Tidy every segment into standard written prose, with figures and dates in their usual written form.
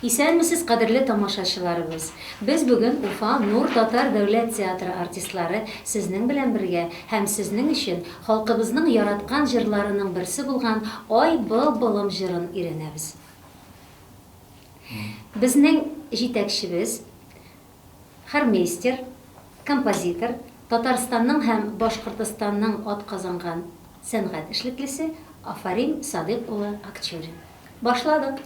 Исәнмесез, кадерле тамашачыларыбыз! Без бүген Уфа Нур татар дәүләт театры артистлары сезнең белән бергә һәм сезнең өчен халкыбызның яраткан җырларының берсе булган Ай был-былым җырын өйрәнәбез. Безнең җитәкчебез, хормейстер, композитор, Татарстанның һәм Башкортостанның атказанган сәнгать эшлеклесе Афарим Садыйк улы Акчурин. Башладык!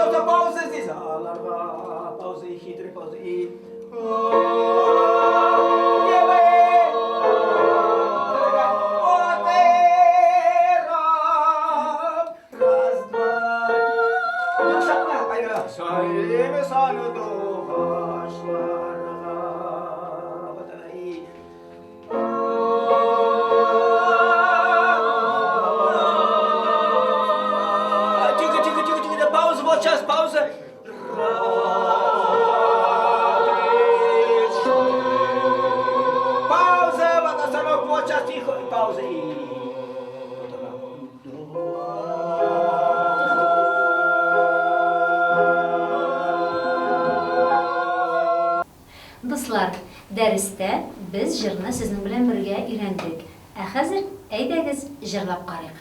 стоп, стоп, пауза здесь. Аларга, пауза и хитрый пауза и... Раз, два, Вот она и... Тихо, тихо, тихо, тихо, пауза, вот сейчас пауза. Пауза, вот остановка, вот сейчас тихо, пауза и... Вот она. Дуслар, дәрестә без җырны сезнең белән бергә өйрәндек. Ә хәзер әйдәгез җырлап карыйк.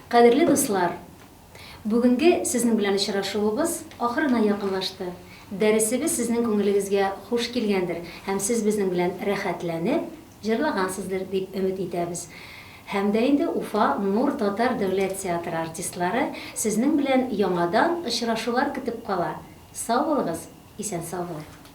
Кадерле дуслар! Бүгенге сезнең белән очрашуыбыз ахырына якынлашты. Дәресебез сезнең күңелегезгә хуш килгәндер һәм сез безнең белән рәхәтләнеп җырлагансыздыр дип өмет итәбез. Һәм дә инде Уфа Нур татар дәүләт театры артистлары сезнең белән яңадан очрашулар көтеп кала. Сау булыгыз, исән-сау булыйк.